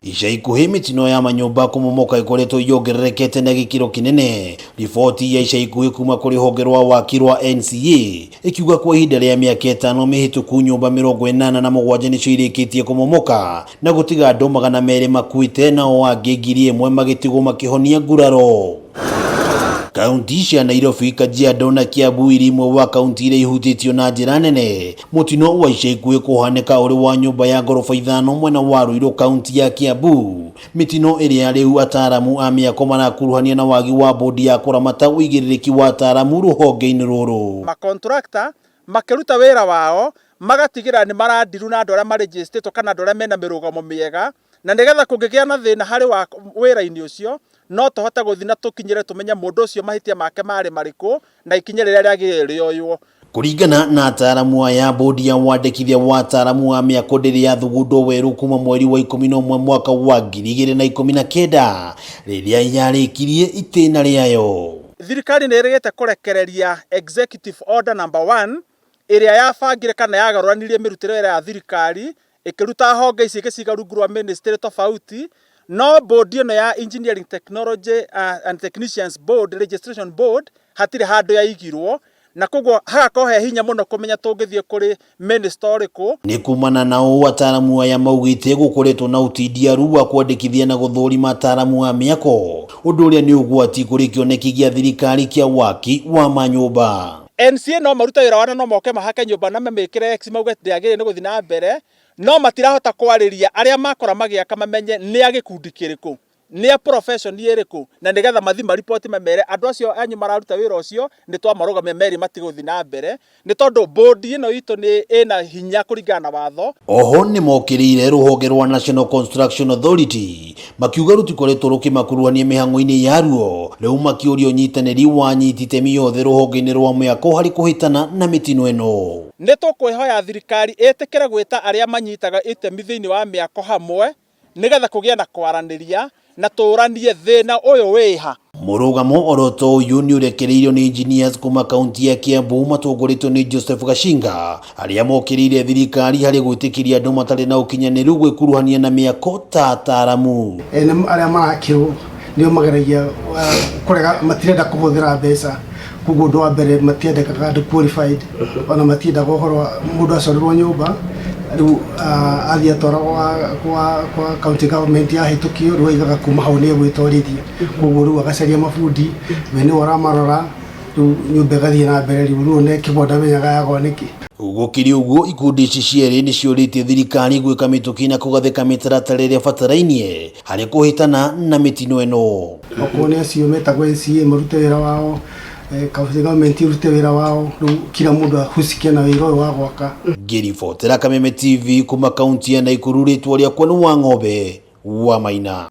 Ica ikuhĩ mĩtino ya manyũmba kũmomoka ĩkoretwo yongererekete na gĩkĩro kĩnene. Riboti ya ica ikuhĩ kuma kũrĩ honge rwa waki rwa NCA ĩkiuga kwa ihinda rĩa mĩaka 5 mĩhĩtũku nyũmba 87 nĩcio irĩkĩtie kũmomoka na gũtiga andũ 200 makuĩte nao angĩ 1000 magĩtigwo makĩhonia nguraro. Kaunti cia Nairobi, Kajiado na Kiambu irĩ imwe wa kaunti iria ihutĩtio na njĩra nene. Mũtino wa ica ikuhĩ kũhanĩka ũrĩ wa nyũmba ya ngoroba 5 mwena wa Ruiru kaunti ya Kiambu. Mĩtino ĩrĩa rĩu ataaramu a mĩako marakuruhania na wagi wa bodi ya kũramata ũigĩrĩrĩki wa ataaramu rũhonge-inĩ rũrũ. Makontrakta makĩruta wĩra wao magatigĩrĩra nĩ marandiru na andũ arĩa marĩnjĩstĩtwo kana andũ arĩa mena mĩrũgamo mĩega, na nĩgetha kũngĩgĩa na thĩna harĩ wa wĩra-inĩ ũcio no tũhote gũthiĩ na tũkinyĩre tũmenye mũndũ ũcio mahĩtia make marĩ marĩkũ na ikinya rĩrĩa rĩagĩrĩire rĩoywo. Kũringana na ataaramu aya, bodi ya wandĩkithia wa ataaramu a mĩako ndĩrĩ yathugundwo werũ kuma mweri wa 11 mwaka wa 2019 rĩrĩa yarĩkirie itĩna rĩayo. Thirikari nĩ ĩrĩgĩte kũrekereria executive order number 1 ĩrĩa yabangire kana yagarũranirie mĩrutĩre wĩra ya thirikari ĩkĩruta honge ici ĩgĩciga rungu rwa ministry tofauti, no board ĩno ya Engineering Technology and Technicians Board, Registration Board hatirĩ handũ yaigirwo, na koguo hagakorwo he hinya mũno kũmenya tũngĩthiĩ kũrĩ minister ũrĩkũ. Nĩ kumana na ũũ ataaramu aya maugĩte gũkoretwo na ũtindiaru wa kwandĩkithia na gũthũrima ataaramu a mĩako, ũndũ ũrĩa nĩ ũgwati kũrĩ kĩoneki gĩa thirikari kĩa waki wa manyũmba. NCA no marute wĩra wao na no moke mahake nyũmba na mamĩkĩre X mauge ndĩagĩrĩire nĩ gũthiĩ na mbere, no matirahota kwarĩria arĩa makora magĩaka mamenye nĩ a gĩkundi kĩrĩkũ, nĩ a profession ĩrĩkũ, na nĩgetha mathiĩ mariboti mamere andũ acio anyu mararuta wĩra ũcio nĩ twamarũgamia merĩ matigũthiĩ na mbere, nĩ tondũ bodi ĩno itũ nĩ ĩna hinya kũringana na watho. Oho nĩ mokĩrĩire rũhonge rwa National Construction Authority makiuga rũtikoretwo rũkĩmakuruhania mĩhang'o-inĩ yaruo, rĩu makĩũria ũnyitanĩri wa anyiti itemi othe rũhonge-inĩ rwa mĩako harĩ kũhĩtana na mĩtino ĩno. Nĩ tũkwĩhoya thirikari ĩtĩkĩre gwĩta arĩa manyitaga itemi thĩinĩ wa mĩako hamwe nĩgetha kũgĩe na kwaranĩria na tũranie thĩna ũyũ wĩha. Mũrũgamo oroto ũyũ nĩ ũrekereirio nĩ engineers kuma kaunti ya Kiambu matongoretio nĩ Joseph Gachinga arĩa mokĩrĩire thirikari harĩ gwĩtĩkĩria andũ matarĩ na ũkinyanĩru gwĩkuruhania na mĩako ta ataaramu. Ene arĩa marakĩrwo nĩo mageragia kũrega, matirenda kũhũthĩra mbeca, koguo ũndũ wa mbere matiendekaga andũ qualified, ona matiendaga ũhoro wa mũndũ acorerwo nyũmba rĩu athiĩ atwaragwo kwa county government yahĩtũkio, rĩu aigaga kuma hau nĩ egwĩtwarithia, koguo rĩu agacaria mabundi, we nĩwe ũramarora, rĩu nyũmba ĩgathiĩ na mbere, rĩu one kĩgwa ndamenyaga yagwa nĩkĩ. Gũkĩrĩ ũguo, ikundi ici cierĩ nĩ ciũrĩtie thirikari gwĩka mĩtũkĩ na kũgathĩka mĩtaratara ĩrĩa ĩbatarainie harĩ kũhĩtana na mĩtino ĩno. Okorwo nĩ acio metagwo NCA marute wĩra wao, county government ĩrute wĩra wao, rĩu kila mũndũ ahusike na wĩra ũyũ wa gwaka. Ngĩribotera Kameme TV kuma kaunti ya Naikuru, rĩtwa rĩakwa nĩ Wang'ombe wa Maina.